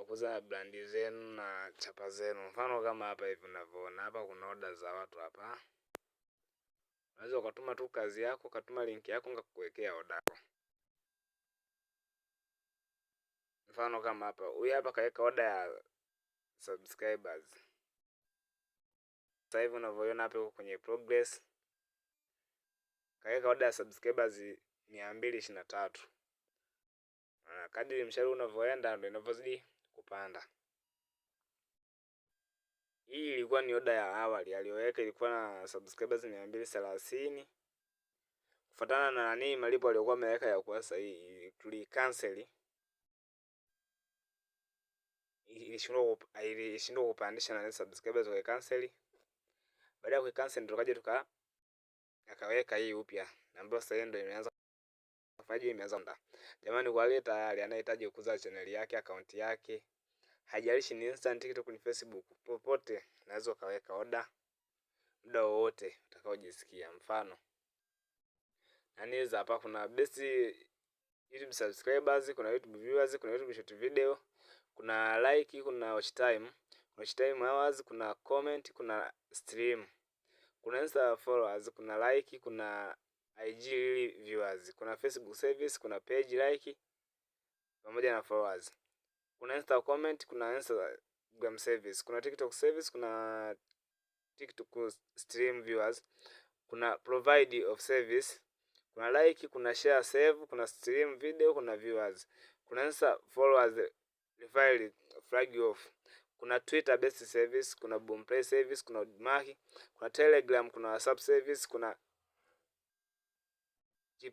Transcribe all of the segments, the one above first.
Kukuza brandi zenu na chapa zenu. Mfano kama hapa hivi unavyoona hapa kuna oda za watu hapa. Unaweza ukatuma tu kazi yako, ukatuma link yako ngakuwekea oda yako. Mfano kama hapa, huyu hapa kaweka oda ya subscribers. Sasa hivi unavyoiona hapa iko kwenye progress. Kaweka oda ya subscribers 223. Kadri mshahara unavyoenda ndio inavyozidi kupanda. Hii ilikuwa ni oda ya awali aliyoweka, ilikuwa na subscribers 230. Kufuatana na nani malipo aliyokuwa ameweka ya kuwa sahihi, tulicancel. Ilishindwa kupandisha na subscribers wa cancel. Baada ya kucancel ndio tukaja tuka akaweka hii upya ambayo sasa ndio imeanza kufanyaje, imeanza nda. Jamani, kwa aliye tayari anahitaji kukuza channel yake, akaunti yake, haijalishi ni Instant, TikTok, ni Facebook, popote naweza ukaweka oda muda wowote utakaojisikia. Mfano nani za hapa, kuna best YouTube subscribers, kuna YouTube viewers, kuna YouTube short video, kuna like, kuna watch time, watch time hours, kuna comment, kuna stream, kuna Insta followers, kuna like, kuna IG viewers, kuna Facebook service, kuna page like pamoja na followers, kuna Insta comment, kuna Instagram service, kuna TikTok service, kuna TikTok stream viewers, kuna provide of service, kuna like, kuna share save, kuna stream video, kuna viewers, kuna Insta followers referral flag off, kuna Twitter best service, kuna Boomplay service, kuna Udmark, kuna Telegram, kuna WhatsApp service, kuna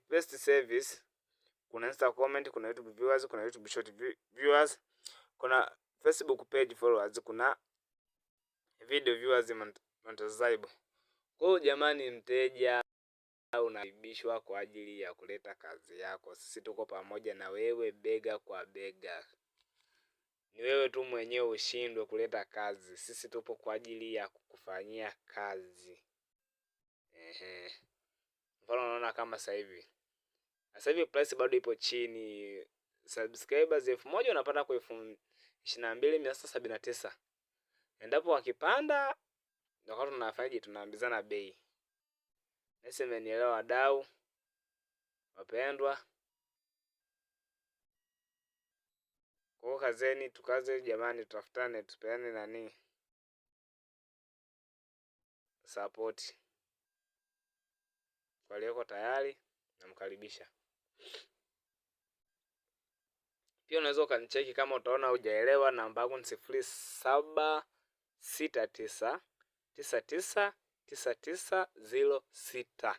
best service, kuna Insta comment, kuna YouTube viewers, kuna YouTube short viewers, kuna Facebook page followers, kuna video viewers monetizable. Kwa hiyo jamani, mteja unakaribishwa kwa ajili ya kuleta kazi yako. Sisi tuko pamoja na wewe bega kwa bega. Ni wewe tu mwenyewe ushindwe kuleta kazi. Sisi tupo kwa ajili ya kukufanyia kazi. Ehe. Mfano unaona kama sasa hivi. Sasa hivi price bado ipo chini. Subscribers 1000 unapata kwa 22,679. Endapo wakipanda ndio tunafanyaje, tunaambizana bei. Nasi mmenielewa wadau wapendwa. Kwa hiyo kazeni, tukaze jamani, tutafutane, tupeane nani support. Kwa walioko tayari namkaribisha. Pia unaweza ukanicheki kama utaona hujaelewa, namba yangu ni 0769999906.